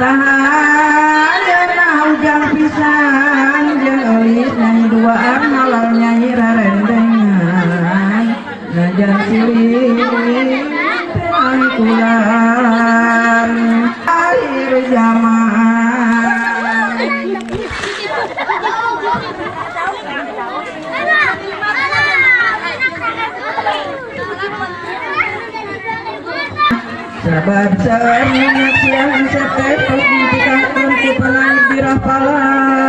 Tahayeuna ujang pisan jeung eulis nyanyi duaan halal nyanyi rarendengan najan silih angkulan akhir zaman. Sabab seueur nu nyaksian Asep teh tos ditikahkeun ku penaib dirapalan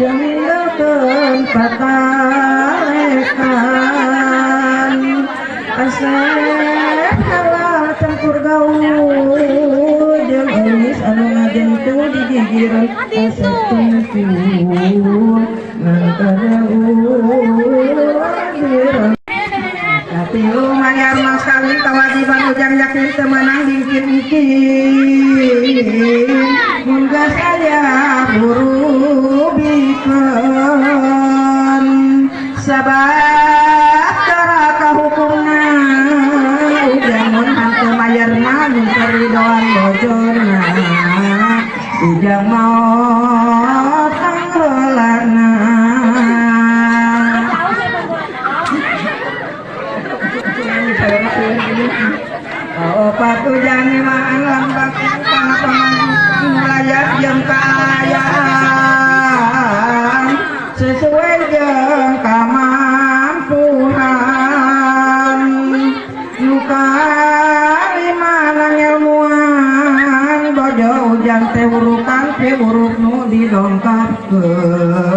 jeung ninggalkeun patalekan. Asep halal campur gaul jeung eulis anu ngajentu di gigireun Asep tungkul ngan kadeuh. Katilu mayar mas kawin kewajiban ujang yakin temenang dingkin-dingkin mun geus aya buru bikeun sabab cara kahukumna ujang mun hanteu mayarna mun karidoan bojona ujang maot pangheulana. Opat ujang nyemaan lambat kana pamang layak jeung kaayaan sesuai jeung kamampuhan. Nu kalima ngelmuan bojo ujang teh wurukan teh wuruk nu didongkapkeun